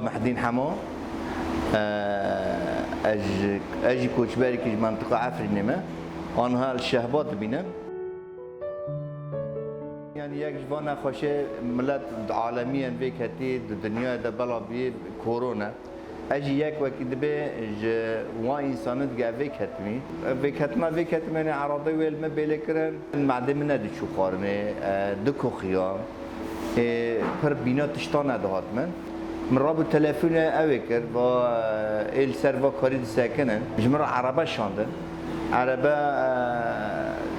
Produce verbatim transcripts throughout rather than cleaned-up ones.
Mehdîn Hemo, e, ez ji, ez jî koçberekî ji mentiqa Efrînê me. Anha li Şehba dibînim. Yani yek ji van nexweşê milet di alemiyên vê ketî di dinyayê de bela bî korona. Ez jî yek wekî dibê ji wan însanin dige vê ketimî. Vê ketina vê ketimê ne eradê wê li me bêle kirin. Madê min nediçû xwarinê, e, dikoxiya. Ê, pir bîna tiştan nedihat min. Min rabû telefone ew ê kir, va, e, ê li ser va karî disekinin. Ji min re erebe şandin. Erebe,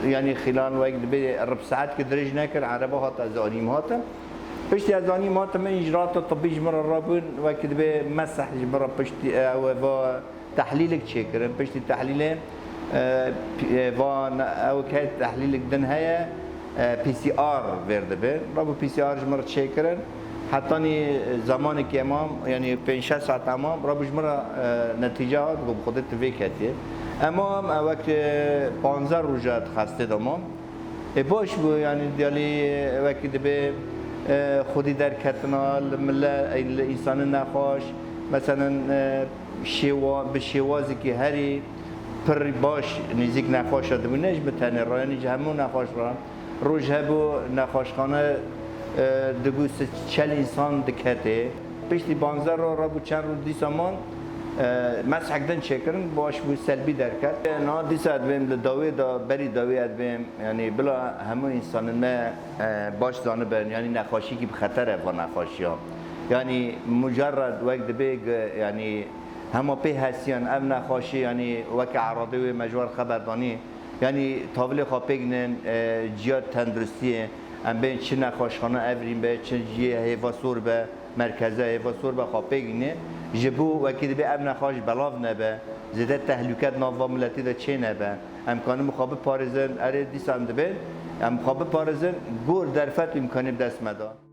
e, yanî xîlan wek dibê rib saetkî dirêj nekir, erebe hat ez anîm hatim. Piştî ez anîm hatim, min îcraata tibbî ji min re rabûn, wek dibê meseh ji min re piştî, e, ew ê va tehlîlik çêkirin. Piştî tehlîlê, e, p-, e, van ew ke tehlîlik din heye, e, P C R vêr dibe. Rabû P C R ji min re çêkirin. Hetanî zemanekê mam, yanî pênc şeş saet mam, rabû ji min re, e, netîce hat, got, "Bi Xwedê tu vê ketiye." Em mam, e, wek, e, panzdeh roja di xestê de mam. Ê, baş bû, yanî diyalî wekî dibê, e, xwedî derketina li mile, ey, li însanên nexweş, meselen, e, şêwa-, bi şêwazekî herî pir baş nêzîk nexweşa dibû, ne ji min tenê re, yanî ji hemû nexweş re. Roj hebû nexweşxane, e, digû si çel însan diketê. Piştî panzdeh roj, rabû çend roj dîsa man, e, meshek din çêkirin, baş bû, selbî derket. E, niha dîsa ez dibêm li dawiyê de, berî dawiyê ez dibêm, yanî bila hemû însanên me, e, baş zanibin, yanî nexweşîkî bi xeter e va nexweşiya. Yanî mucerred wek dibê, yanî hema pê hesiyan ev nexweşî, yanî weke eradê wê me ji wan xeber danî, yanî tavilê xwe pêk nin, e, ciya tenduristiyê, em bên çi nexweşxane Efrîn be, çi cihê hêva sor be, merkeze hêva sor be xwe pêk nîne. Ji bo wekî dibê ev nexweş belav nebe, zêde tehlûke di nav va miletî de çê nebe. Em kanin bi xwe biparêzin, erê dîsa em dibên, em xwe biparêzin, gor derfet û îmkanê bi dest me de.